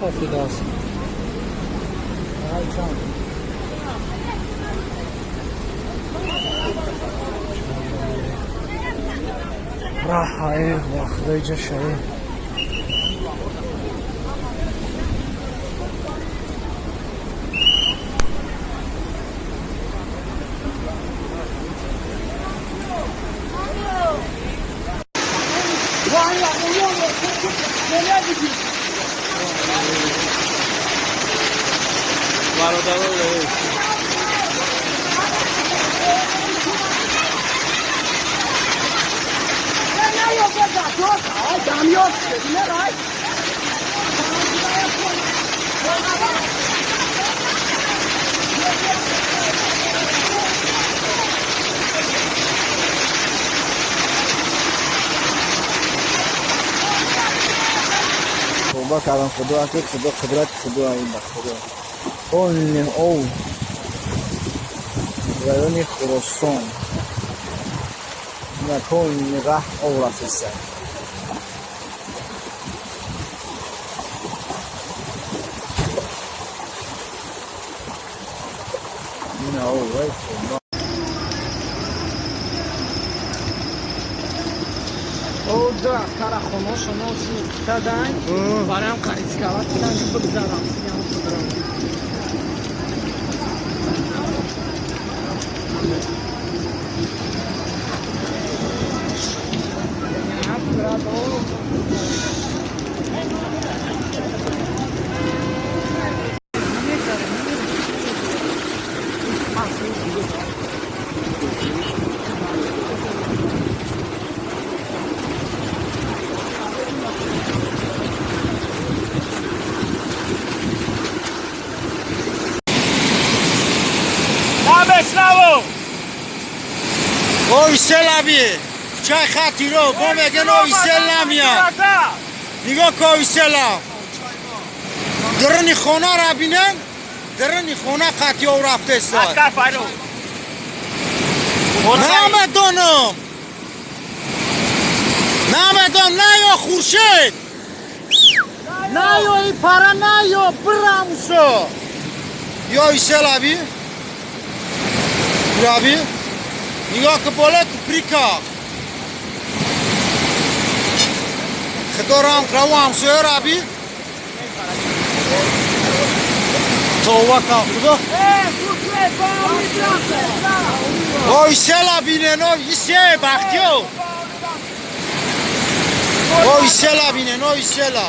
Хафидааст. Раҳае ва худои ҷашае. Тоба кардам, худо аки, худо қудрат, худо ай ба худо. Он ов райони Хуросон. Након раҳ ов рафтеста. Ина ов вай тоба. О, да, карахоношоно кадан, барам қарискава кидан ки бигзарам, сиям судрам. Ови селаби. Чай хатиро, бо меган ови сел намияд. Нигоҳ ко ови села. Дарани хона ра бинен, дарани хона қати ов рафтеста. Намедонам. Намедон, наё Хуршед. Наё и пара наё, брамусо. Ё селаби. Раби. Нигоҳ ки бола куприка. Худо рам краву ҳамсоя раби. Товба кам худо. Ой села бинен, ой исе бахтиё. Ой села бинен, ой села.